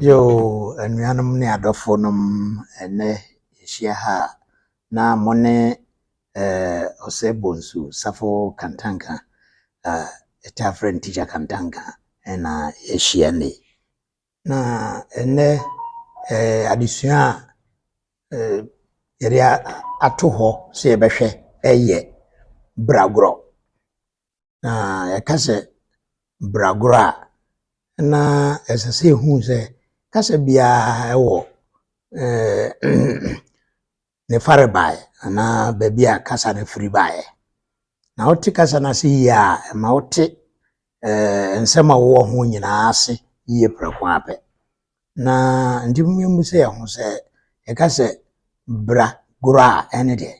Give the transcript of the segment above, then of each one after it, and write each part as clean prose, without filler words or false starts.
Yoo, anuanom ne adɔfonom, ɛnnɛ yɛahyia ha a na mo ne eh, Ɔsɛe Bonsu Safo Kantanka a yɛtaa frɛ no Tikya Kantanka ɛna yɛahyia nnɛ yi. Na ɛnnɛ eh, adesua a eh, yɛde ato hɔ sɛ yɛbɛhwɛ ɛyɛ bragorɔ. Na yɛka sɛ bragorɔ a, na ɛsɛ sɛ yɛhu sɛ kasa biara wɔ ne farebae anaa baabi a kasa no firi baeɛ. Na wote kasa no ase yie a, ɛma wote nsɛm a wɔwɔ ho nyinaa ase yie prɛko ara pɛ. Na nti yɛmmisa yɛn ho sɛ, yɛka sɛ bra gorɔ a, ɛne deɛ?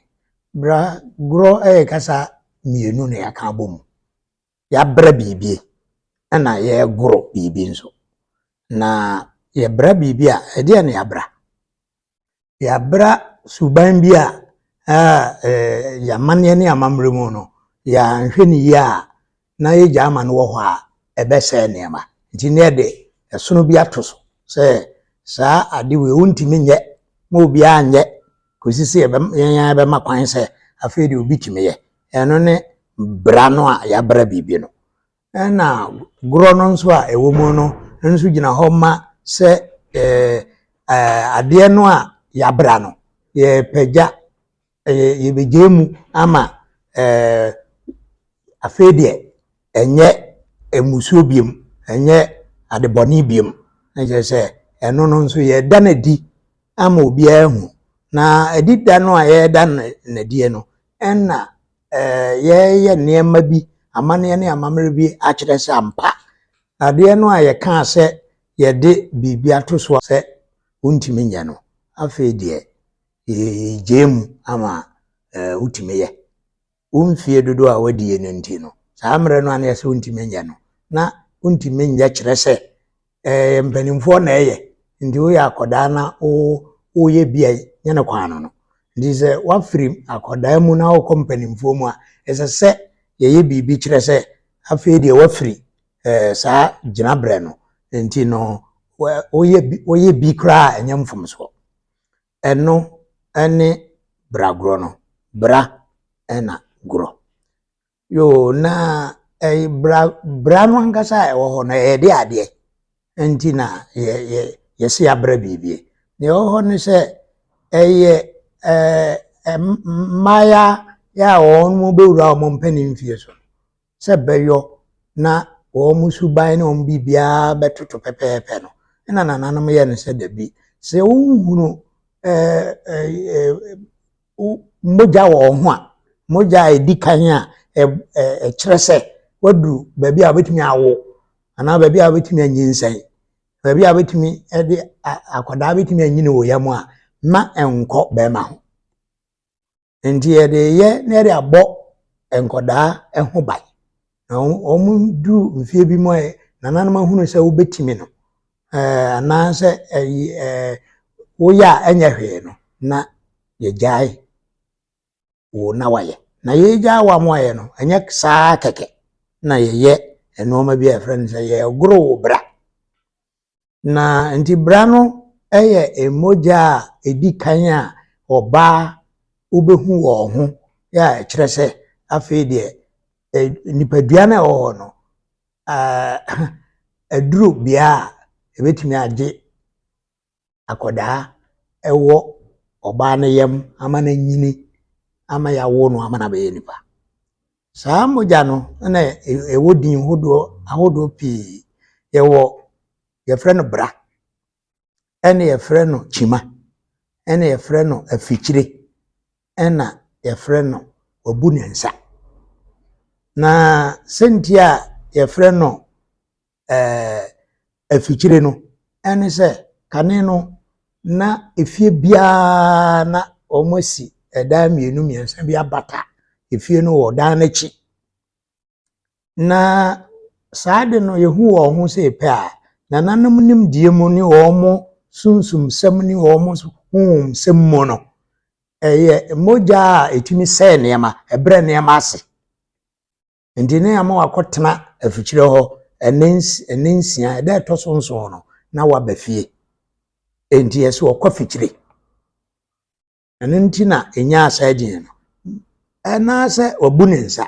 Bra gorɔ yɛ kasa mmienu na yɛaka abɔ mu. Yɛabrɛ biribi ɛna yɛregoro biribi nso. Na yɛbra biribi a, ɛdeɛn na yɛabra? Yɛabra suban bi a yɛn amanneɛ ne amammerɛ mu no, yɛanhwɛ no yie a, na yɛgya ama no wɔ hɔ a, ɛbɛsɛe nneɛma. Nti ne yɛde ɛsono bi ato so sɛ saa ade wei wontumi nyɛ ma obiara nyɛ kɔsi sɛ yɛn ara bɛma kwan sɛ afei deɛ obi tumi yɛ. Ɛno ne bra no a yɛabra biribi no. Ɛna gorɔ no nso a ɛwɔ mu no nso gyina hɔ ma sɛ ɛɛ adeɛ no a yɛabra no, yɛpagya, yɛbɛgyae mu ama ɛɛ afei deɛ ɛnyɛ mmusuo biom, ɛnyɛ adebɔne biom. Na kyerɛ sɛ ɛno no nso yɛda no adi ama obiara ahu. Na adi da no a yɛreda no adie no, ɛna yɛreyɛ nneɛma bi, amanneɛ ne amammerɛ bi akyerɛ sɛ ampa, adeɛ no a yɛkaa sɛ yɛde biribi ato so sɛ wontumi nyɛ no, afei deɛ yɛgyae mu ama wotumi yɛ. Wo mfie dodoɔ a woadie no nti no, saa mmerɛ no a na yɛsɛ wontumi nyɛ no, na wontumi nyɛ kyerɛ sɛ ɛyɛ mpanimfoɔ na ɛyɛ, nti woyɛ akɔdaa na woyɛ bi a nyɛ no kwan no no. Nti sɛ woafiri akɔdaa mu na wokɔ mpanimfoɔ mu a, ɛsɛ sɛ yɛyɛ biribi kyerɛ sɛ afei deɛ woafiri ɛɛ saa gyinaberɛ no, nti no woyɛ bi woyɛ bi koraa a ɛnyɛ mfomsoɔ. Ɛno ne bragorɔ no, bra na gorɔ. Yoo, na ɛyi bra bra no ankasa a ɛwɔ hɔ no ɛyɛ de adeɛ nti na yɛ yɛ yɛsi abra biribi. Nea ɛwɔ hɔ ne sɛ ɛyɛ ɛɛ mmaayewa yɛ a wɔn bɛwura wɔn mpanin mfie so sɛ bɛyɔ na wɔn suban ne wɔn biribiara bɛtoto pɛpɛɛpɛ no, ɛna nananom yɛ no sɛ dabi. Sɛ wohunu ɛɛ ɛɛ mogya wɔ wɔn ho a, mogya a ɛdi kan a ɛkyerɛ sɛ woaduru baabi a wobɛtumi awo anaa baabi a wobɛtumi anyinsɛn, baabi a wobɛtumi de akwadaa bɛtumi anyini wɔ yam a, ma ɛnkɔ bɛrima ho. Nti yɛde yɛ na yɛde abɔ nkwadaa ho ban. Na wɔn duru mfeɛ bi mu a nananom ahunu sɛ wobɛtumi no, ɛɛ anaasɛ ɛyi ɛɛ woyɛ a ɛnyɛ hwee no, na yɛgyae wo na wayɛ. Na yɛgyae wo ama wayɛ no, ɛnyɛ saa kɛkɛ na yɛyɛ nneɛma bi a yɛfrɛ no sɛ yɛgoro wo bra. Na nti bra no yɛ mogya a ɛdi kan a ɔbaa wobɛhu wɔ ho yɛ a ɛkyerɛ sɛ afei deɛ nipadua no a ɛwɔ hɔ no aduru bea a ɛbɛtumi agye akwadaa ɛwɔ ɔbaa no yam ama no anyini ama yɛawo no ama no abɛyɛ nipa. Saa mogya no na ɛwɔ din hodoɔ ahodoɔ pii. Yɛwɔ yɛfrɛ no bra, ɛna yɛfrɛ no kyima, ɛna yɛfrɛ no afikyire, ɛna yɛfrɛ no wabu ne nsa. Na sɛnti a yɛfrɛ no ɛɛ afikyire no ɛne sɛ kane no na efie biara na wɔasi ɛdan mmienu mmiɛnsa bi abata efie no wɔ dan no akyi. Na saa ade no yɛhu wɔn ho sɛ pɛ a, nananom nimdeɛ mu ne wɔn sunsumsɛm ne wɔn honhomsɛm mu no, ɛyɛ mogya a ɛtumi sɛe nneɛma, ɛbrɛ nneɛma ase. Nti ne ama wakɔtena afikyire hɔ ɛne nsia, ɛda ɛtɔ so nson no, na waba fie. Enti yɛsɛ ɔkɔ afikyire. Ɛno nti na ɛnyaa saa din no. Anaasɛ wabu ne nsa.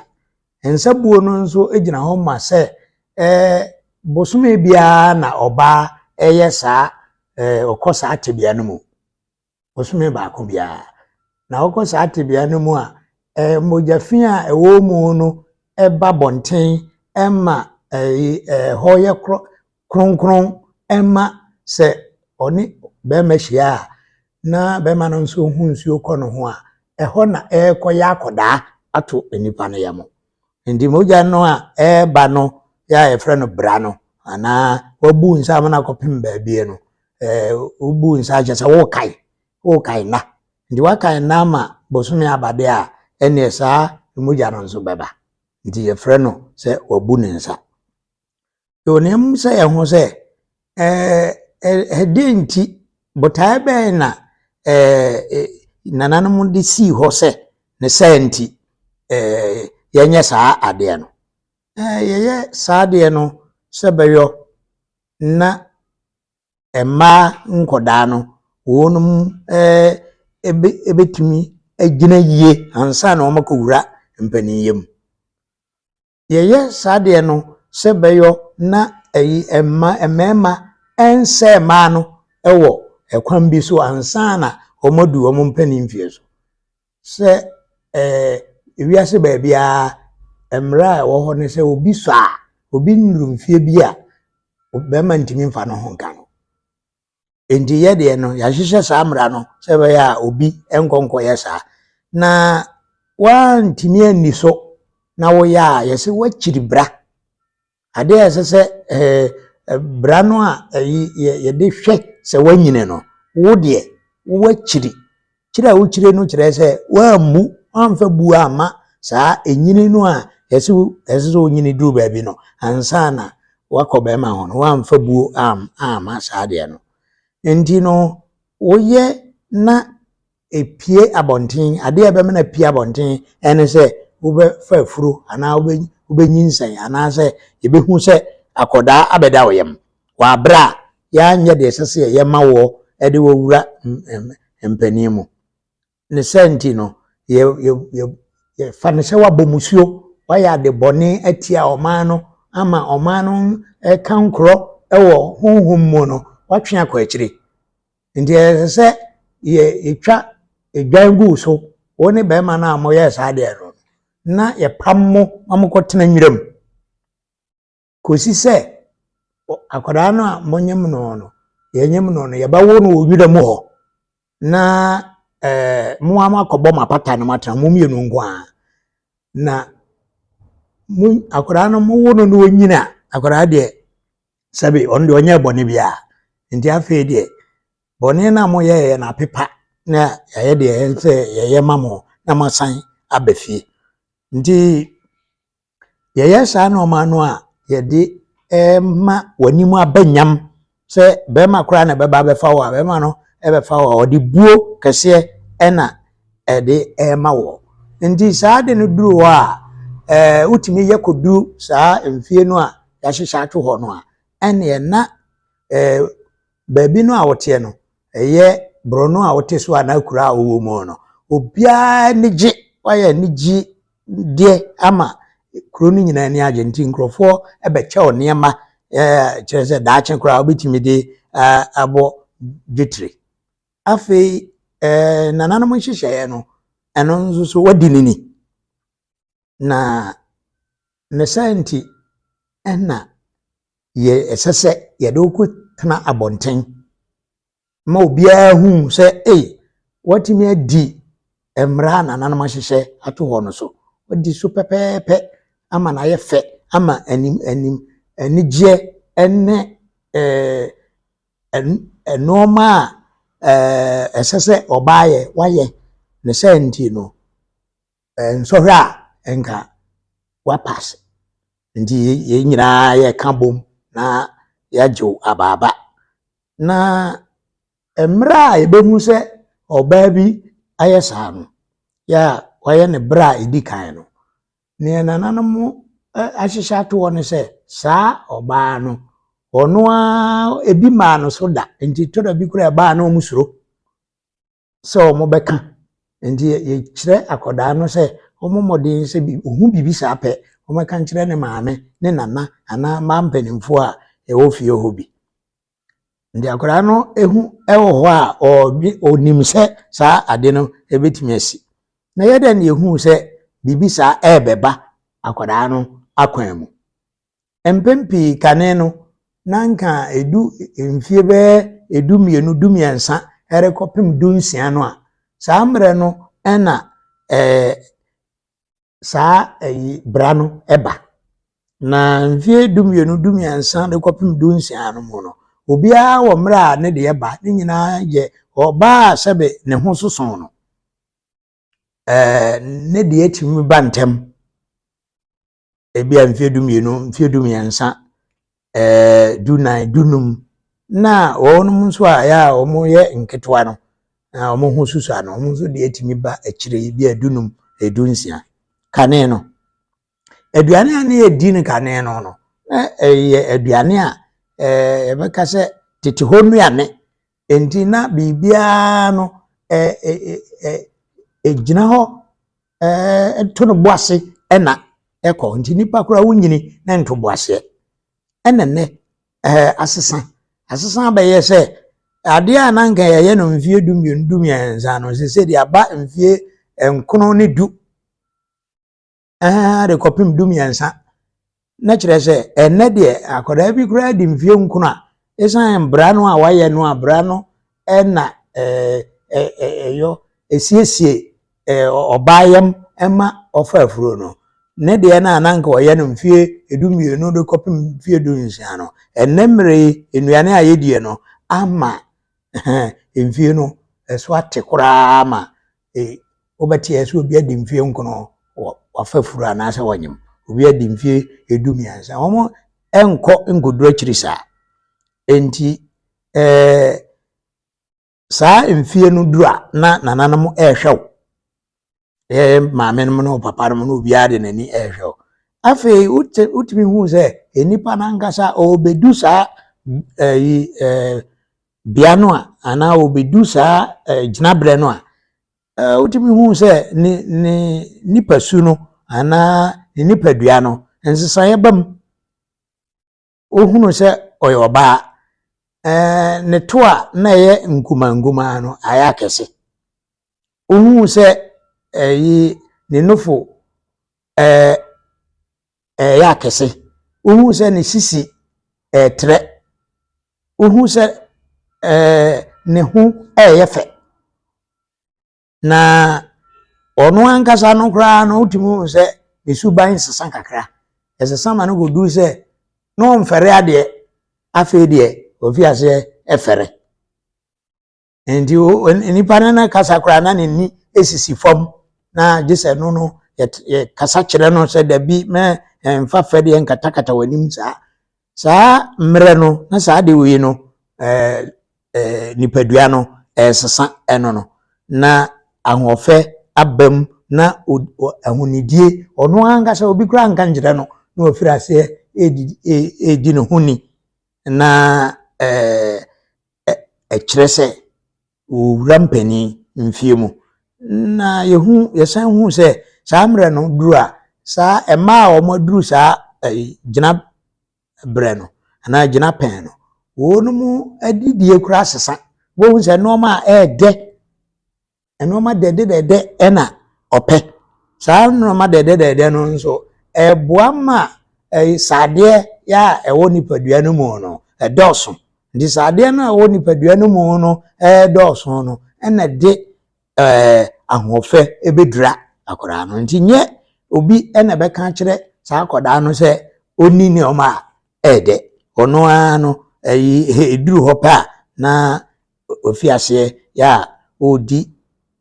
Nsa buo no nso gyina hɔ ma sɛ ɛɛ bosome biara na ɔbaa ɛyɛ saa ɛɛ ɔkɔ saa tebea no mu. Bosome baako biara. Na ɔkɔ saa tebea no mu a, ɛɛ mogya fi a ɛwɔ mu no ɛba bɔnten ɛma ɛyi ɛhɔ yɛ kronkron ɛma sɛ ɔne bɛrima hyia a na bɛrima no nso ho nsuo kɔ ne ho a, ɛhɔ na ɛrekɔyɛ akɔdaa ato nipa no yam. Nti mogya no a ɛreba no yɛ a yɛfrɛ no bra no anaa wabu nsa ama no akɔpem baabi no, wobu nsa kyerɛ sɛ wokae, wokae nna. Nti wakae nna ama bosome aba deɛ a, ɛneɛ saa mogya no nso bɛba. Nti yɛfrɛ no sɛ wabu ne nsa. Yɛwɔ nea sɛ yɛn ho sɛ ɛdeɛn nti botaeɛ bɛn na nananom de sii hɔ sɛ ne saa nti yɛnyɛ saa adeɛ no. Yɛyɛ saa adeɛ no sɛ bɛyɔ na mmaa nkɔdaa no wɔnom ɛbɛtumi agyina yie ansa na wɔakɔwura mpaninyɛ mu. Yɛyɛ saa adeɛ no sɛ bɛyɔ na ɛyi mma mmarima ɛnsɛe mmaa no wɔ ɛkwan bi so ansa na wɔadu wɔn mpanin mfeɛ so. Sɛ ewiase baabiara mmara a ɛwɔ hɔ ne sɛ obi sɔ a, obi nnuru mfeɛ bi a, bɛrima ntumi mfa ne ho nka no. Enti yɛ deɛ no, yɛahyehyɛ saa mmara no sɛ ɛbɛyɛ a obi nkɔ nkɔyɛ saa. Na woantumi anni so na woyɛ a, yɛsɛ woakyiri bra. Adeɛ a ɛsɛ sɛ bra no a ɛyi yɛde hwɛ sɛ woanyini no, wo deɛ woakyiri. Kyiri a wokyiri no kyerɛ sɛ woammu, woamfa buo amma saa enyini no a yɛsɛ ɛsɛ sɛ wonyini duru baabi no ansa na woakɔ bɛrima ho no, woamfa buo amma saa adeɛ no. Nti no, woyɛ na epie abɔnten, adeɛ a ɛbɛma no apue abɔnten ɛne sɛ wobɛfa afuro anaa wobɛnyinsɛn anaasɛ yɛbɛhu sɛ akɔdaa abɛda wo yam wɔ aberɛ a yɛanyɛ deɛ ɛsɛ sɛ yɛyɛ ma woɔ de wɔwura mpanin mu. Ne saa nti no, yɛfa no sɛ woabɔ musuo, woayɛ ade bɔne atia ɔman no ama ɔman no kankorɔ wɔ honhom mu no, woatwe akɔ akyire. Nti ɛsɛ sɛ yɛtwa edwan gu so, wo ne bɛrima no a moyɛɛ saa adeɛ no, na yɛpam mo ma mokɔtena nwura mu kɔsi sɛ akwadaa no a monyem no no, yɛnyem no no, yɛbɛwo no wɔ nwura mu hɔ na mo ara moakɔbɔ mo apata no moatena mo mmienu nko ara. Na mo akwadaa no mowo no na ɔnyini a, akwadaa deɛ sɛbe ɔno deɛ ɔnyɛɛ bɔne biara. Nti afei deɛ bɔne no a moyɛeɛ no apepa na yɛayɛ deɛ ɛsɛ sɛ yɛyɛ ma mo na moasan aba fie. Nti yɛyɛ saa nneɛma no a, yɛde ma w'anim aba nyam sɛ bɛrima koraa na ɛbɛba abɛfa wo a, bɛrima no ɛbɛfa wo a, ɔde buo kɛseɛ ɛna ɛde ɛma wɔ. Nti saa de no duru hɔ a, wotumi yɛ kɔduru saa mfie no a yɛahyehyɛ ato hɔ no a, ɛneɛ na baabi no a woteɛ no, ɛyɛ borɔno a wote so anaa kuro a wowɔ mu no, obiara ani gye, wayɛ anigye deɛ ama kuro no nyinaa ani agye. Nti nkurɔfoɔ bɛkyɛ wo nneɛma, kyerɛ sɛ daakye koraa wobɛtumi de abɔ dwetire. Afei nananom nhyehyɛeɛ no, ɛno nso so wadi ne ni. Na ne saa nti ɛna yɛ ɛsɛ sɛ yɛde wo kɔtena abɔnten ma obiara hu sɛ ei, watumi adi mmara a nananom ahyehyɛ ato hɔ no so. Wadi so pɛpɛɛpɛ ama no ayɛ fɛ ama anim anim anigyeɛ ne nneɛma a ɛsɛ sɛ ɔbaa yɛ wayɛ. Ne saa nti no, nsɔhwɛ a nka wapass. Nti yɛn nyinaa yɛka bom na yɛagye wo abaaba. Na mmerɛ a yɛbɛhu sɛ ɔbaa bi ayɛ saa no, yɛ a wayɛ ne berɛ a ɛdi kan no, neɛ nananom ahyehyɛ ato hɔ ne sɛ saa ɔbaa no, Ɔno ara ebi maa no so da, nti tɔ da bi koraa ɛbaa na wɔn suro sɛ wɔbɛka. Nti yɛkyerɛ akwadaa no sɛ wɔmmɔ mmɔden sɛ ohu biribi saa pɛ, wɔmmɛka nkyerɛ ne maame, ne nana anaa mmaa mpanimfoɔ a ɛwɔ fie hɔ bi. Nti akwadaa no ehu ɛwɔ hɔ a ɔdwe ɔnim sɛ saa ade no ebɛtumi asi. Na yɛ dɛn na yɛhu sɛ biribi saa ɛrebɛba akwadaa no akwan mu? Mpɛn pii kane no, na nka edu mfie bɛyɛ 12, 13 ɛrekɔpem 16 no a, saa mmerɛ no ɛna saa ɛyi bra no ɛba. Na mfie 12, 13 de kɔpem 16 no mu no, obiara wɔ mmerɛ a ne deɛ ba. Ne nyinaa yɛ ɔbaa a sɛbe ne ho soso no, ne deɛ tumi ba ntɛm. Ebi a mfie 12, mfie 13, 14, 15. Na wɔnom nso a ɛyɛ a wɔyɛ nketewa no, na wɔn ho susua no, wɔn nso deɛ tumi ba akyire yi, bi a 15, 16. Kane no, aduane a ne yɛdi no kane no, na ɛyɛ aduane a yɛbɛka sɛ tete hɔ nnuane. Nti na biribiara no ɛgyina hɔ ɛto no bo ase ɛna ɛkɔ. Nti nipa koraa wonyini na nto bo aseɛ. Ɛna nnɛ asesa. Asesa abɛyɛ sɛ adeɛ a na nka yɛyɛ no mfie 12, 13 no, seesei deɛ aba mfie 9 ne 10 de kɔpem 13. Na kyerɛ sɛ ɛnnɛ deɛ akwadaa bi koraa di mfie 9 a, ɛsiane bra no a wayɛ no a, bra no ɛna ɛyɔ esiesie ɔbaa yam ɛma ɔfa afuro no. Ne deɛ no a na nka ɔyɛ no mfie 12 de kɔpem mfie 16 no, ɛnnɛ mmerɛ yi nnuane a yɛdie no ama mfie no ɛso ate koraa ma wobɛte sɛ obi adi mfie 9 wafa afuro anaasɛ wɔnyem. Obi adi mfie 13, wɔn nkɔ nkɔduru akyiri saa. Nti saa mfie no duru a, na nananom ɛrehwɛ wo. Yɛ maame nom ne wo papa nom ne obiara de n'ani ɛrehwɛ wo. Afei wotumi hu sɛ nnipa no ankasa ɔrebɛdu saa ɛyi bea no a, anaa ɔrebɛdu saa gyinaberɛ no a, wotumi hu sɛ ne nipasu no anaa ne nipadua no nsesaeɛ ba mu. Wohunu sɛ ɔyɛ ɔbaa. Ne to a na ɛyɛ nkumaa nkumaa no ayɛ akɛse. Wohunu sɛ ɛyi ne nofo ɛyɛ akɛse. Wohunu sɛ ne sisi ɛɛtrɛ. Wohunu sɛ ne ho ɛɛyɛ fɛ. Na ɔno ankasa no koraa no, wotumi hu sɛ ne suban sesa kakra. Ɛsesa ma no kɔduru sɛ na ɔmfɛre adeɛ, afei deɛ ofi aseɛ ɛfɛre. Nti nipa no ne kasa koraa na n'ani esisi fam, na gye sɛ no yɛkasa kyerɛ no sɛ dabi, mɛ mfa fɛdeɛ nkatakata w'anim saa. Saa mmerɛ no na saa de wei no nipadua no ɛresesa ɛno no, na ahoɔfɛ aba mu, na ahonidie ɔno ankasa obi koraa nka nkyerɛ no na wafiri aseɛ ɛredi ne ho ni, na ɛkyerɛ sɛ wɔwura mpanin mfie mu. Na yɛhu yɛsan hu sɛ saa mmerɛ no duru a, saa mmaa a wɔn aduru saa gyina berɛ no anaa gyina pɛn no, wɔn mu adidie koraa sesa. Wɔhu sɛ nneɛma a ɛɛdɛ, nneɛma dɛdɛdɛdɛ ɛna ɔpɛ. Saa nneɛma dɛdɛdɛdɛ no nso ɛboa ma saadeɛ yɛ a ɛwɔ nipadua no mu no ɛdɔɔso. Nti saadeɛ no a ɛwɔ nipadua no mu no ɛdɔɔso no ɛna de ahoɔfɛ ɛbɛdura akwadaa no. Nti nyɛ obi ɛna ɛbɛka akyerɛ saa akwadaa no sɛ ɔnni nneɛma a ɛɛdɛ. Ɔno ara no ɛyi ɛduru hɔ pɛ a, na ofi aseɛ yɛ a ɔredi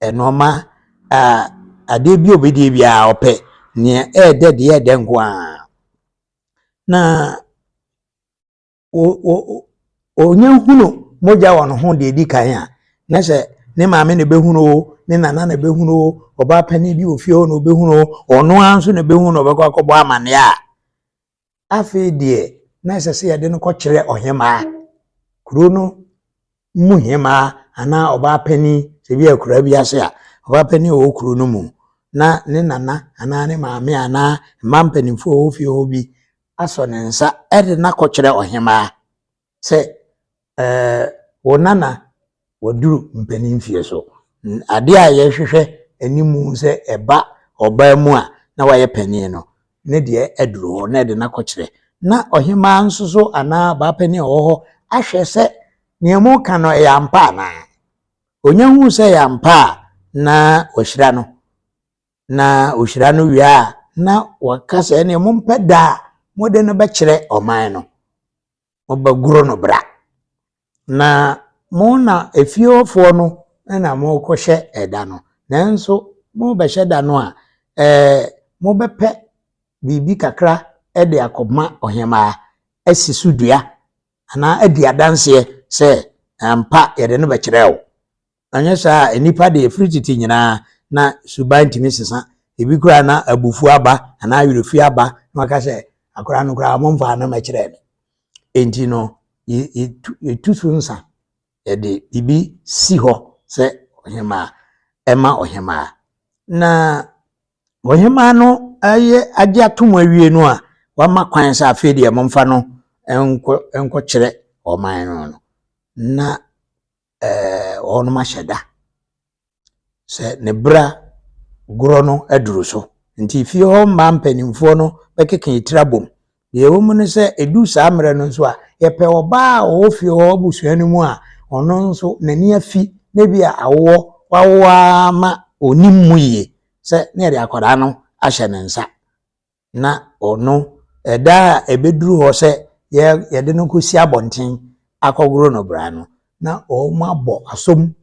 nneɛma a adeɛ bi a obɛdie biara ɔpɛ nea ɛɛdɛ deɛ ɛɛdɛ nko ara. Na ɔnya hunu mogya wɔ ne ho deɛ edi kan a, na sɛ ne maame na ɛbɛhunu o, ne nana na ɛbɛhunu o, ɔbaa panin bi wɔ fie hɔ na ɔbɛhunu o, ɔno ara nso na ɛbɛhunu na ɔbɛkɔ akɔbɔ amanneɛ a, afei deɛ na ɛsɛ sɛ yɛde no kɔkyerɛ ɔhemaa, kuro no mu hemaa anaa ɔbaa panin, sɛ bi akura bi ase a, ɔbaa panin a ɔwɔ kuro no mu, na ne nana anaa ne maame anaa mmaa mpanimfoɔ a wɔwɔ fie hɔ bi asɔ ne nsa de no akɔkyerɛ ɔhemaa sɛ wo nana waduru mpanin mfie so. Adeɛ a yɛhwehwɛ anim sɛ ɛba ɔbaa mu a na wayɛ panin no, ne deɛ aduru hɔ na ɛde no akɔkyerɛ. Na ɔhemaa nso so anaa ɔbaa panin a ɔwɔ hɔ ahwɛ sɛ nea moka no ɛyɛ ampa anaa. Onya hu sɛ ɛyɛ ampa a, na wahyira no. Na ohyira no wie a, na waka sɛ ɛneɛ mompɛ da a mode no bɛkyerɛ ɔman no. Mobɛgoro no bra. Na mo na efie hɔfoɔ no na morekɔhyɛ ɛda no. Nanso mobɛhyɛ da no a, mobɛpɛ biribi kakra de akɔma ɔhemaa asi so dua anaa adi adanseɛ sɛ ampa yɛde no bɛkyerɛ wo. Anyɛ saa a, nnipa deɛ ɛfiri tete nyinaa na suban ntumi sesa. Ebi koraa na abufuo aba anaa awerɛfie aba na waka sɛ akwadaa no koraa momfaa no mmɛkyerɛɛ me. Enti no, yɛtu so nsa, yɛde biribi si hɔ sɛ ɔhemaa, ɛma ɔhemaa. Na ɔhemaa no ayɛ agye atom awie no a, wama kwan sɛ afei deɛ momfa no nkɔ nkɔkyerɛ ɔman no no, na wɔnom ahyɛ da sɛ ne bra gorɔ no aduru so. Nti fie hɔ mmaa mpanimfoɔ no bɛkeka tiri abom. Deɛ ɛwɔ mu ne sɛ ɛdu saa mmerɛ no nso a, yɛpɛ ɔbaa a ɔwɔ fie hɔ abusua no mu a ɔno nso n'ani afi na bi a awoɔ wawo ara ma ɔnim mu yie sɛ na yɛde akwadaa no ahyɛ ne nsa na ɔno ɛda a ɛbɛduru hɔ sɛ yɛde no kɔsi abɔnten akɔgoro no bra no na wɔn abɔ asom.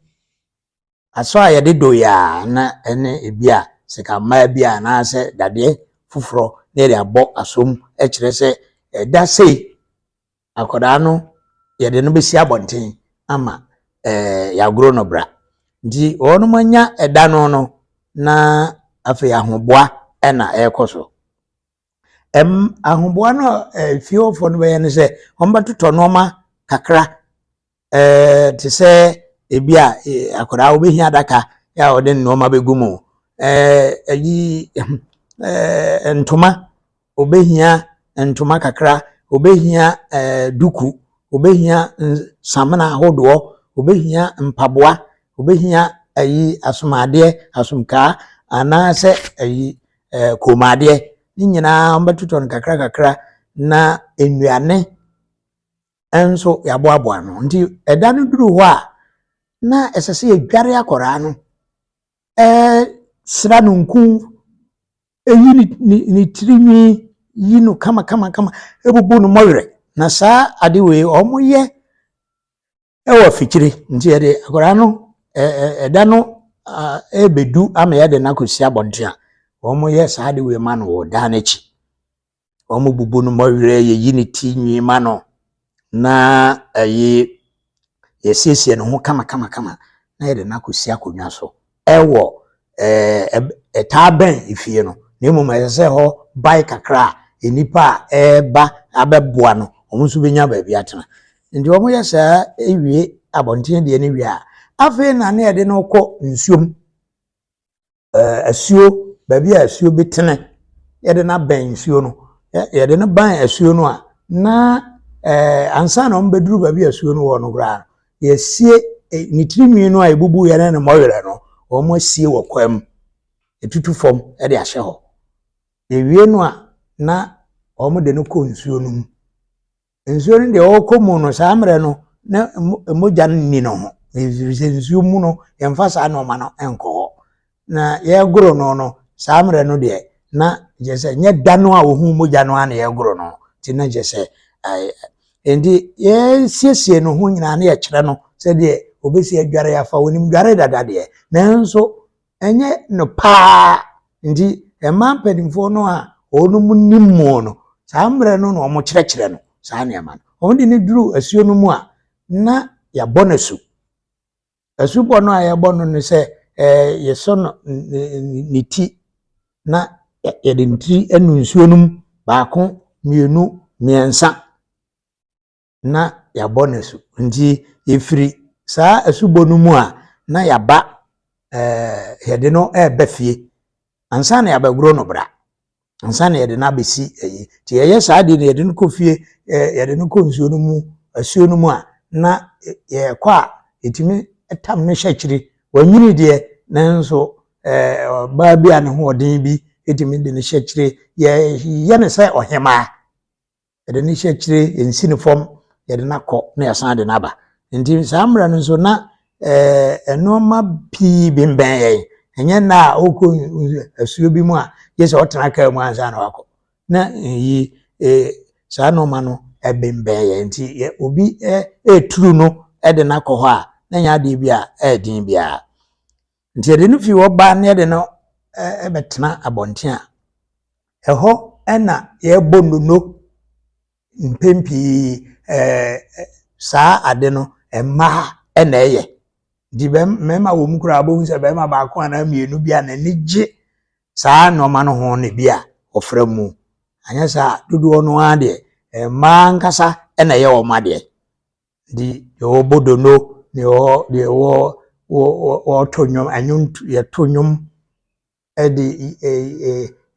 Asɔ a yɛde dɔ yi a na ɛne ebi a sekammaa bi a anaasɛ dadeɛ foforɔ na yɛde abɔ asom kyerɛ sɛ ɛda sei akwadaa no yɛde no bɛsi abɔnten ama yɛagoro no bra. Nti wɔn anya ɛda no no na afei ahoboa na ɛrekɔ so. Ahoboa no a fie hɔfoɔ no bɛyɛ ne sɛ wɔbɛtotɔ nneɛma kakra te sɛ ebi a akwadaa wobɛhia adaka a ɔde nneɛma bɛgu mu, ayi ntoma, obɛhia ntoma kakra, obɛhia duku, obɛhia samina ahodoɔ, obɛhia mpaboa, obɛhia ayi asomadeɛ, asomkaa anaasɛ ayi kɔnmuadeɛ. Ne nyinaa wɔbɛtotɔ no kakra kakra na nnuane nso yɛaboaboa ano. Nti ɛda no duru hɔ a, na ɛsɛ sɛ yɛdware akwadaa no, sra no nku, yi ne tirinwi, yi no kamakamakama, bubu no mmɔwerɛ. Na saa ade wei wɔyɛ wɔ afikyire. Nti yɛde akwadaa no ɛda no ɛrebɛdu ama yɛde no akɔsi abɔnten a, wɔyɛ saa ade wei ma no wɔ dan no akyi. Wɔbubu no mmɔwerɛ, yɛyi ne ti nwi ma no, na ɛyi yɛsiesie ne ho kamakamakama na yɛde no akɔsi akonnwa so ɛwɔ ɛtaa bɛn efie no, na mmom ɛsɛ sɛ hɔ bae kakra a nnipa a ɛreba abɛboa no wɔn nso bɛnya baabi atena. Nti wɔyɛ saa wie abɔnten deɛ no wie a, afei na ne yɛde no kɔ nsuom. Asuo, baabi a asuo bi tene, yɛde no abɛn nsuo no. Yɛde no ban asuo no a, na ansa na wɔbɛduru baabi a asuo no wɔ no koraa no, yɛasie ne tirinwi no a ɛbubuiɛ ne ne mmɔwerɛ no, wɔasie wɔ kwa mu. Ɛtutu fam de ahyɛ hɔ. Yɛwie no a, na wɔde no kɔ nsuo no mu. Nsuo no deɛ ɔrekɔ mu no, saa mmerɛ no, na mogya no nni ne ho. Ɛfiri sɛ nsuo mu no, yɛmfa saa nneɛma no nkɔ hɔ. Na yɛregoro no no, saa mmerɛ no deɛ, na kyerɛ sɛ nyɛ da no a wɔhu mogya no ara na yɛregoro no. Nti na kyerɛ sɛ nti yɛsiesie ne ho nyinaa na yɛkyerɛ no sɛdeɛ ɔbɛsi adware afa. Ɔnim dware dada deɛ, nanso ɛnyɛ no paa nti mmaa mpanimfoɔ no a wɔn nim mu no, saa mmerɛ no na wɔkyerɛkyerɛ no saa nneɛma no. Wɔn de no duru asuo no mu a, na yɛabɔ no asu. Asubɔ no a yɛbɔ no ne sɛ yɛsɔ no ne ti na yɛde ne tiri anu nsuo no mu baako, mmienu, mmiɛnsa. na yɛabɔ no asu. Nti yɛfiri saa asubɔ no mu a, na yɛaba yɛde no ɛreba fie ansa na yɛabɛgoro no bra, ansa na yɛde no abɛsi ayi. Nti yɛyɛ saa deɛ no, yɛde no kɔ fie, yɛde no kɔ nsuo no mu, asuo no mu a, na yɛkɔ a, yɛtumi tam no hyɛ akyire. Wanyini deɛ, nanso ɔbaa bi a ne ho ɔden bi tumi de no hyɛ akyire. Yɛyɛ no sɛ ɔhemaa. Yɛde no hyɛ akyire, yɛnsi no fam, yɛde no akɔ na yɛasan de no aba. Nti saa mmerɛ no nso na nneɛma pii bembɛn yɛn. Ɛnyɛ nna a wokɔ asuo bi mu a, gye sɛ ɔtena kaa mu ansa na wakɔ. Na yi saa nneɛma no bembɛn yɛn. Nti obi ɛreturu no de no akɔ hɔ a, na nyɛ adeɛ bi a ɛyɛ den biara. Nti yɛde no fi hɔ ba na yɛde no bɛtena abɔnten a, ɛhɔ na yɛrebɔ nnono. Mpɛn pii saa ade no, mmaa na ɛyɛ. Nti mmarima wɔ mu koraa, wobɛhu sɛ barima baako anaa mmienu bi a n'ani gye saa nneɛma no ho na bi a ɔfra mu. Anyɛ saa a, dodoɔ no ara deɛ, mmaa ankasa na ɛyɛ wɔn adeɛ. Nti deɛ ɔrebɔ donno, deɛ wɔreto nnwom, nnwom yɛto nnwom de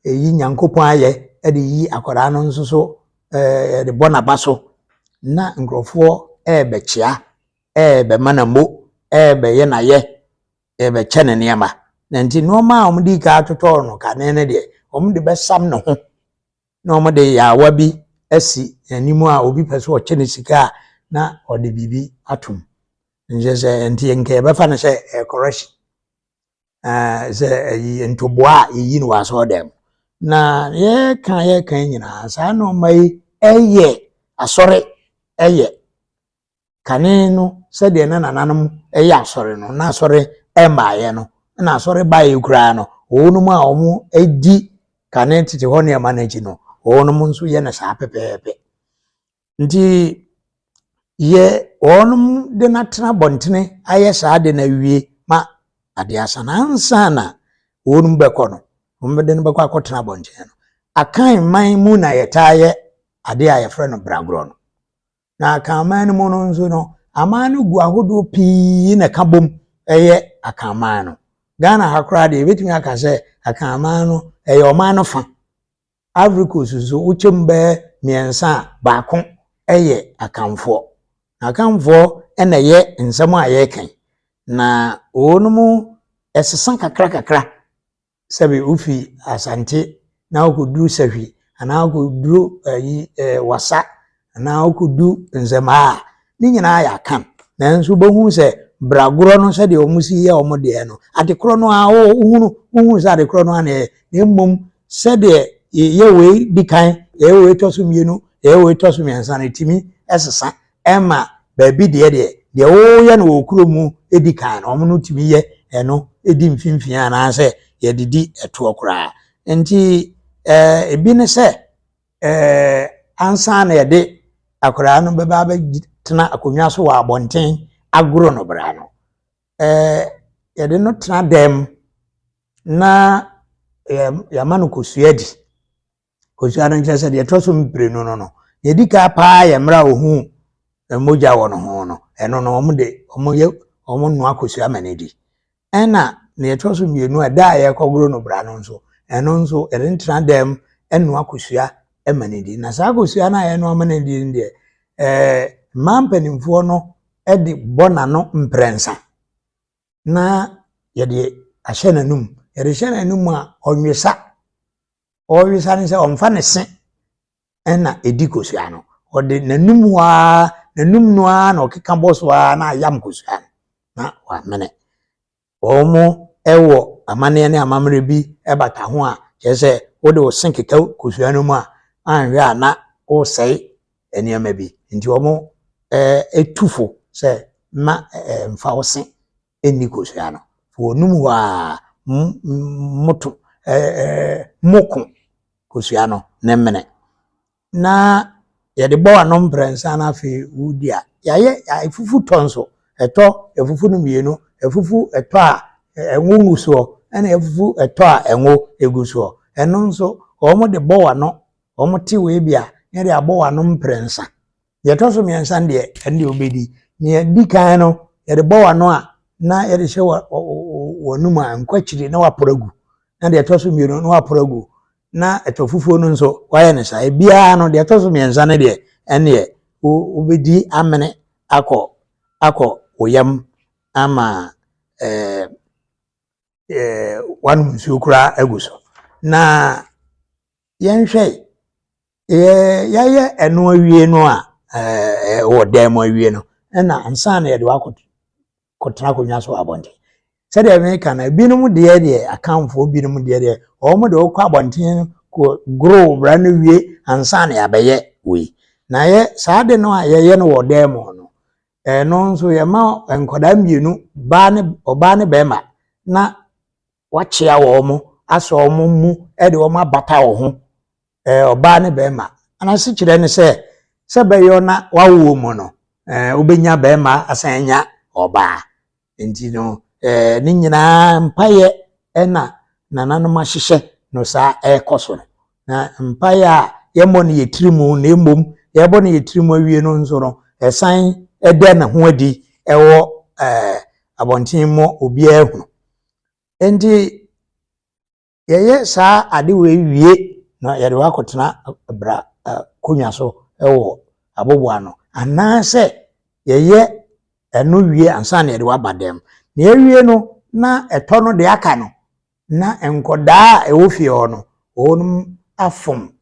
yi Nyankopɔn ayɛ, de yi akwadaa no nso so yɛde bɔ n'aba so. Na nkurɔfoɔ ɛrebɛkyea, ɛrebɛma no mo, ɛrebɛyɛ n'ayɛ, ɛrebɛkyɛ no nneɛma. Na nti nneɛma a wɔde kan atotɔ no kane no deɛ, wɔde bɛsam ne ho na wɔde yaawa bi asi n'anim a obi pɛ sɛ ɔkyɛ no sika a, na ɔde biribi atom. Nkyɛ sɛ nti nka yɛbɛfa no sɛ ɛyɛ correction. Sɛ ɛyi ntoboa a yɛyi no wɔ asɔredan mu. Na yɛreka nyinaa, saa nneɛma yi ɛyɛ asɔre ɛyɛ. Kane no, sɛdeɛ na nananom ɛyɛ asɔre no, na asɔre ɛmmaeɛ no, na asɔre baeɛ koraa no, wɔnom a wɔdi kane tete hɔ nneɛma no akyi no, wɔnom nso yɛ no saa pɛpɛɛpɛ. Nti yɛ wɔnom de no atena abɔntene ayɛ saa de no awie ma adeɛ asa no, ansa na wɔnom bɛkɔ no, wɔde no bɛkɔ akɔtena abɔntene no. Akan man mu na yɛtaa yɛ adeɛ a yɛfrɛ no bragorɔ no. Na akanman no mu no nso no, aman no gu ahodoɔ pii na ɛka bom ɛyɛ akanman no. Ghana ha koraa deɛ, yɛbɛtumi aka sɛ akanman no ɛyɛ ɔman no fa. Ivory Coast nso, wokyɛ mu bɛyɛ mmiɛnsa a, baako ɛyɛ Akanfoɔ. Na Akanfoɔ ɛna ɛyɛ nsɛm a yɛreka yi. Na wɔnom ɛsesa kakra kakra. Sɛbi wofi Asante na wokɔduru Sahwi anaa wokɔduru ɛyi Wasa anaa wokɔdu Nzema a, ne nyinaa yɛ Akan. Nanso wobɛhu sɛ bragorɔ no, sɛdeɛ wɔn si yɛ wɔn deɛ no, ade korɔ no ara wohunu sɛ ade korɔ no ara na ɛyɛ. Na mmom sɛdeɛ yɛyɛ wei di kan, yɛyɛ wei tɔ so mmienu, yɛyɛ wei tɔ so mmiɛnsa no, ɛtumi ɛsesa ɛma baabi deɛ wɔreyɛ no wɔ kuro mu di kan no, wɔn no tumi yɛ ɛno di mfimfini anaasɛ yɛde di ɛtoɔ koraa. Nti ebi ne sɛ ansa na yɛde akwadaa no bɛba abɛtena akonnwa so wɔ abɔnten agoro no bra no, yɛde no tena dan mu na yɛama no kosua di. Kosua no nkyerɛ sɛ deɛ ɛtɔ so mprenu no, deɛ ɛdi kan paa yɛ mmerɛ a ohuu mogya wɔ ne ho no, ɛno no wɔn de wɔn yɛ wɔn noa kosua ma no di. Ɛna deɛ ɛtɔ so mmienu a, da a yɛrekɔgoro no bra no nso, ɛno nso yɛde no tena dan mu noa kosua ma no di. Na saa kosua no a yɛnoa ma no di no deɛ, mmaa mpanimfoɔ no de bɔ n'ano mprɛnsa na yɛde ahyɛ n'anum. Yɛde hyɛ n'anum a, ɔnwesa. Ɔwesa ne sɛ ɔmfa ne se ɛna ɛdi kosua no. Ɔde n'anum hɔ ara, n'anum no ara na ɔkeka bɔ so ara na ayam kosua no na wamene. Wɔn wɔ amanneɛ ne amammerɛ bi bata ho a kyerɛ sɛ wode wo se keka kosua no mu a, anhwɛ a na wosɛe nneɛma bi. Nti wɔn tu fo sɛ mma mfa wo se nni kosua no. Wɔnum hɔ a moto moko kosua no ne mene. Na yɛde bɔ w'ano mprɛnsa na afei wodi a, yɛayɛ afufu tɔ nso. Ɛtɔ afufu no mmienu, afufu ɛtɔ a ɛngo ngu soɔ, ɛna afufu ɛtɔ a ɛngo egu soɔ. Ɛno nso wɔn de bɔ w'ano, wɔn te wei bi a, yɛde abɔ w'ano mprɛnsa. Deɛ ɛtɔ so mmiɛnsa no deɛ, ɛno deɛ wobɛdi. Nea ɛdi kan no, yɛde bɔ w'ano a, na yɛde hyɛ w'anum a, nkɔ akyiri na waporo agu. Na deɛ ɛtɔ so mmienu na waporo agu. Na ɛtɔ fufuo no nso, wayɛ no saa. Ebiara no, deɛ ɛtɔ so mmiɛnsa no deɛ, ɛnneɛ wobɛdi amene akɔ akɔ wo yam ama ɛɛ ɛɛ wanom nsuo koraa agu so. Na yɛnhwɛ yɛ yɛayɛ ɛno awie no a ɛɛ wɔ dan mu awie no ɛna ansa na yɛde wakɔ kɔtena akonnwa so wɔ abɔnten. Sɛdeɛ meka no, ebinom deɛ deɛ akanfoɔ binom deɛ deɛ wɔn de wokɔ abɔnten kɔ goro bra no wie ansa na yɛabɛyɛ wei. Na yɛ saa de no a yɛyɛ no wɔ dan mu no, ɛno nso yɛma nkwadaa mmienu, baa ne ɔbaa ne bɛrima na wakyea wɔn asɔ wɔn mu de wɔn abata wɔn ho ɛɛ ɔbaa ne bɛrima. Anase kyerɛ ne sɛ sɛ bɛyɛ na wawoɔ mu no ɛɛ wobɛnya bɛrima asan anya ɔbaa. Nti no ɛɛ ne nyinaa mpaeɛ ɛna nananom ahyehyɛ no saa ɛrekɔ so no. Na mpaeɛ a yɛmmɔ no yɛ tiri mu na mmom yɛbɔ no yɛ tiri mu awie no nso no ɛsan ɛda ne ho adi ɛwɔ ɛɛ abɔnten mu obiara hunu. Nti yɛyɛ saa ade wei wie na yɛde wakɔtena bra akonnwa so ɛwɔ aboboano anaasɛ yɛyɛ ɛno wie ansa na yɛde waba dɛm. Na yɛwie no na ɛtɔ no deɛ aka no na nkɔdaa a ɛwɔ fie hɔ no wɔn afom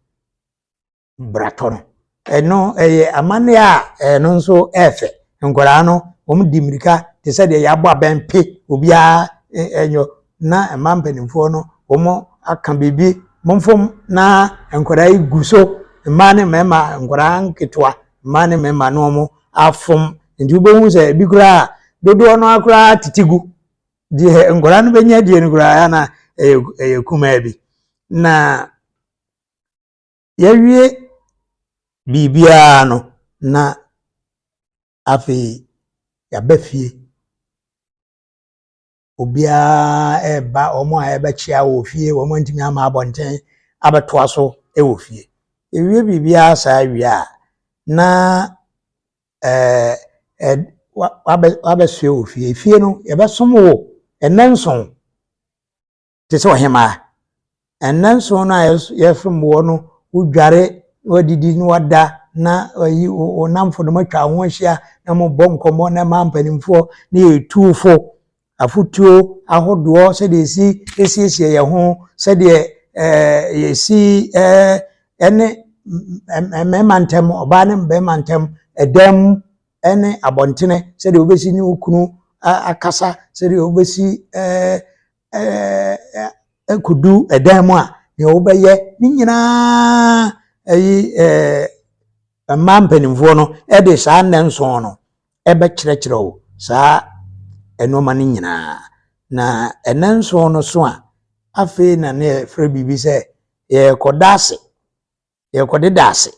bratɔ no. Ɛno ɛyɛ amanneɛ a ɛno nso ɛɛfɛ. Nkwadaa no wɔn di mmirika te sɛ deɛ yɛabɔ abɛn pe obiara ɛnyɔ na mmaa mpanimfoɔ no wɔn aka biribi momfom na nkwadaa yi gu so mmaa ne mmarima nkwadaa nketewa mmaa ne mmarima no wɔn afom nti wobɛhu sɛ ebi koraa dodoɔ no koraa tete gu deɛ nkwadaa no bɛnya die no koraa na ɛyɛ ɛyɛ kumaa bi na yɛwie biribiara no na afei yɛaba fie obiara ɛreba wɔn a yɛbɛkyia wɔ fie wɔn ntumi ama abɔnten abɛtoa so wɔ fie ewie biribiara saa wie a na ɛɛ ɛ wabɛ wabɛsoɛ wɔ fie fie no yɛbɛsom wo ɛnɛ nson te sɛ ɔhemaa ɛnɛ nson no a yɛsom wɔ no wodware na wadidi na wada na ayi wo namfo no atwa wo ho ahyia na mobɔ nkɔmmɔ na mmaa mpanimfoɔ na yɛtu fo afotuo ahodoɔ sɛdeɛ esi esiesie yɛn ho sɛdeɛ ɛɛ yɛsi ɛɛ ɛne mmarima ntam ɔbaa ne mmarima ntam ɛdan mu ɛne abɔntene sɛdeɛ wobɛsi ne wo kunu akasa sɛdeɛ wobɛsi ɛɛ ɛɛ ɛkodu ɛdan mu a nea wobɛyɛ ne nyinaa ɛyi ɛɛ mmaa mpanimfoɔ no ɛde saa nna nson no ɛbɛkyerɛkyerɛ wo saa nneɛma no nyinaa na ɛnɛ nson no so a afei na ne yɛfrɛ biribi sɛ yɛrekɔda ase yɛrekɔdeda ase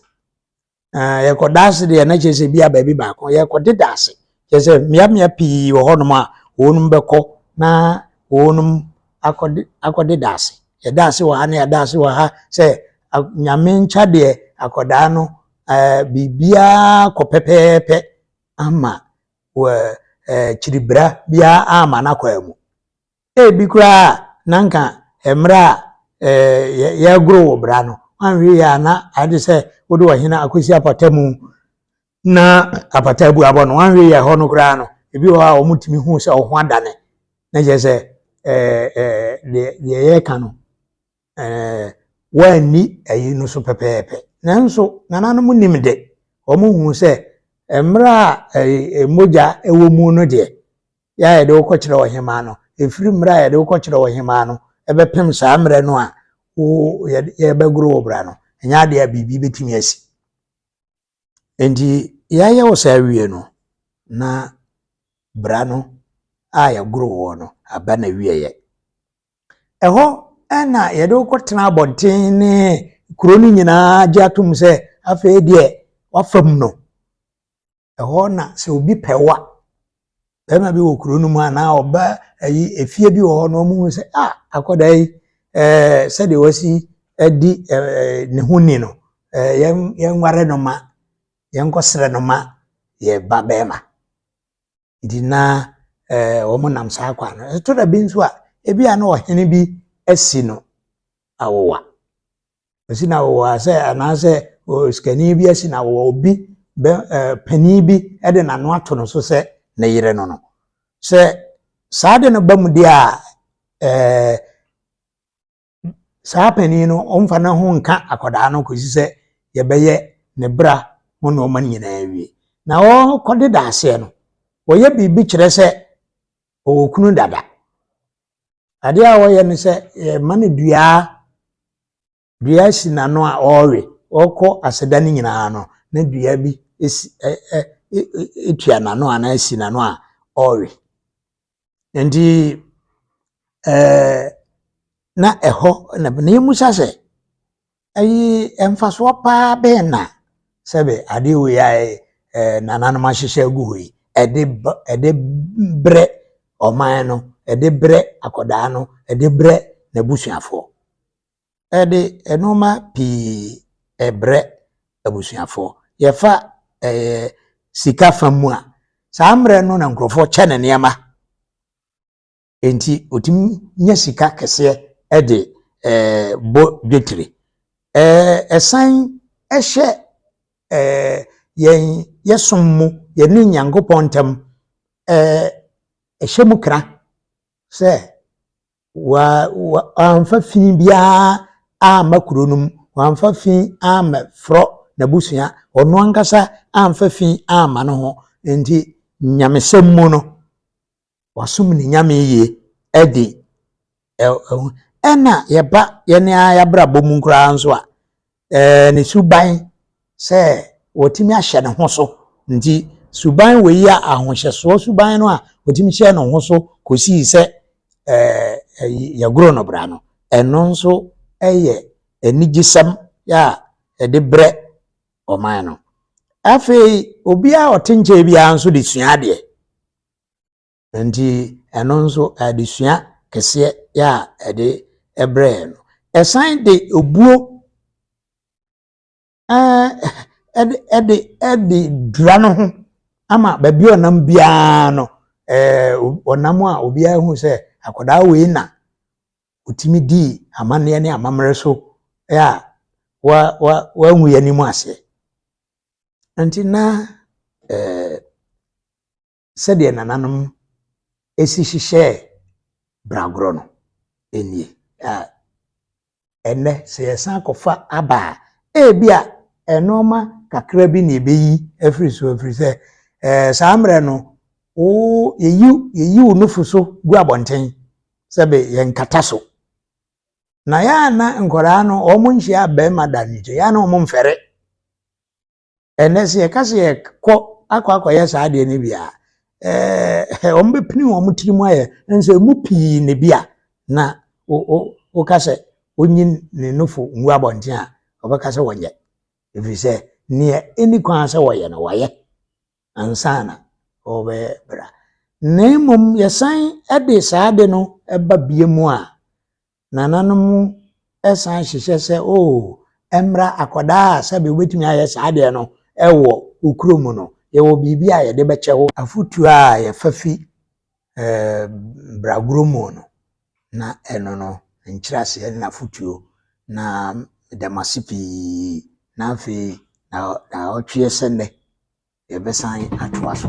yɛrekɔda ase deɛ na kyerɛ sɛ bi a baabi baako yɛrekɔdeda ase kyerɛ sɛ mmeammea pii wɔ hɔnom a wɔnom bɛkɔ na wɔnom akɔde akɔdeda ase yɛda ase wɔ ha na yɛda ase wɔ ha sɛ nyame nkya deɛ akɔdaa no ɛɛ biribiara kɔ pɛpɛɛpɛ ama wɔ ɛɛ kyiribra biara ama n'akwan mu ebi koraa na nka mmerɛ a ɛɛ yɛregoro wɔ bra no wanhwɛ yie a na ade sɛ wode ɔhene akɔsi apata mu na apata abu abɔ no wanhwɛ yie hɔ no koraa no ebi wɔ hɔ a wɔtumi hu sɛ ɔho adane na kyerɛ sɛ ɛɛ ɛɛ deɛ deɛ yɛreka no ɛɛ wɔanni ayi no so pɛpɛɛpɛ nanso nananom nim de wɔn hu sɛ mmerɛ a ɛɛ mogya ɛwɔ mu no deɛ yɛ a yɛde wokɔkyerɛ ɔhemaa no efiri mmerɛ a yɛde wokɔkyerɛ ɔhemaa no ɛbɛpem saa mmerɛ no a wo yɛbɛgoro wɔ bra no ɛnyɛ adeɛ a biribi bɛtumi asi nti yɛayɛ wo saa awie no na bra no a yɛgoro wɔ no aba na wieɛ ɛhɔ ɛna yɛde wokɔtena abɔnten ne kuro no nyinaa gye atom sɛ afei deɛ wafam no ɛhɔ na sɛ obi pɛ wo a bɛrima bi wɔ kuro no mu anaa ɔba ayi efie bi wɔ hɔ na wɔn hu sɛ ah akɔdaa yi ɛɛ sɛdeɛ wasi adi ɛɛ ne ho ni no ɛɛ yɛn yɛnware no ma Yɛnkɔsrɛ no ma yɛ ba bɛrima. Nti na wɔn nam saa kwan no. Ɛtɔ da bi nso a, ebi a na ɔhene bi asi no awowa. Asi no awowa sɛ anaasɛ sikani bi asi no awowa, obi bɛ panin bi de n'ano ato no so sɛ ne yere no no. Sɛ saa de no ba mu deɛ a, saa panin no ɔmfa ne ho nka akwadaa no kɔsi sɛ yɛbɛyɛ ne bra ho nneɛma no nyinaa wie. Na ɔkɔdeda aseɛ no, wɔyɛ biribi kyerɛ sɛ ɔwɔ kunu dada. Adeɛ a wɔyɛ no sɛ yɛma no dua, dua si n'ano a ɔrewe, ɔrekɔ aseda no nyinaa no, na dua bi si ɛ ɛ ɛ tua n'ano anaa si n'ano a ɔrewe. Nti na ɛhɔ na na yɛmmisa sɛ, ɛyi mfasoɔ paa bɛn na sɛbe adeɛ wei a nananom ahyehyɛ agu hɔ yi ɛde ba ɛde brɛ ɔman no, ɛde brɛ akwadaa no, ɛde brɛ n'abusuafoɔ. Ɛde nneɛma pii ɛbrɛ abusuafoɔ. Yɛfa sika fa mu a, saa mmerɛ no na nkurɔfoɔ kyɛ ne nneɛma. Nti otumi nya sika kɛseɛ ɛde bɔ dwetire. Ɛsan ɛhyɛ yɛn yɛsom mu, yɛne Nyankopɔn ntam ɛhyɛ mu kra sɛ wa wa wamfa fi biara amma kuro no mu, wamfa fi ammɛforɔ n'abusua, ɔno ankasa amfa fi amma ne ho. Nti nyamesɛm mu no, wasom ne Nyame yie ɛde ɛho. Ɛna yɛba yɛne ara yɛabrabɔ mu koraa nso a, ne suban sɛ wɔtumi ahyɛ ne ho so. Nti suban wei a ahohyɛsoɔ suban no a wɔtumi hyɛ ne ho so kɔsii sɛ yɛgoro no bra no, ɛno nso yɛ anigyesɛm a ɛde brɛ ɔman no. Afei obiara a ɔte nkyɛn biara nso de sua adeɛ. Nti ɛno nso adesua kɛseɛ a ɛde brɛ no. Ɛsan de obuo ɛde dura no ho ama baabi a ɔnam biara no, ɔnam a obiara hu sɛ akwadaa wei na ɔtumi dii amanneɛ ne amammerɛ so a wa wa wangu yɛn anim aseɛ. Nti na sɛdeɛ nananom si hyehyɛɛ bragorɔ no nie. A ɛnnɛ sɛ yɛsan kɔfa aba a, ebia nneɛma kakra bi na yɛbɛyi afiri so, ɛfiri sɛ saa mmerɛ no wo yɛyi wo nufu so gu abɔnten sɛbe yɛnkata so. Na yɛ a na nkwadaa no wɔn nhyia bɛrima da no nti, yɛ a na wɔn mfɛre. Ɛnnɛ sɛ yɛka sɛ yɛkɔ akɔ akɔyɛ saa adeɛ no bi a, wɔn bɛpini wɔn tiri mu ayɛ nso emu pii na bi a na woka sɛ onyi ne nofo ngu abɔnten a, ɔbɛka sɛ wɔnyɛ, ɛfiri sɛ neɛ ɛni kwan sɛ wɔyɛ no wɔyɛ ansa na wɔbɛyɛ bra. Na mmom yɛsan de saa ade no ba bie mu a, nananom san hyehyɛ sɛ oo, ɛmmra akwadaa a sɛbe wobɛtumi ayɛ saa adeɛ no wɔ wo kurom no, yɛwɔ biribi a yɛde bɛkyɛ wo. Afotuo a yɛfa fi bragorɔ mu no, na ɛno no nkyerɛaseɛ ne n'afotuo. Na meda mo ase pii. Na afei naawɔtweɛ sɛ nnɛ yɛbɛsan atoa so.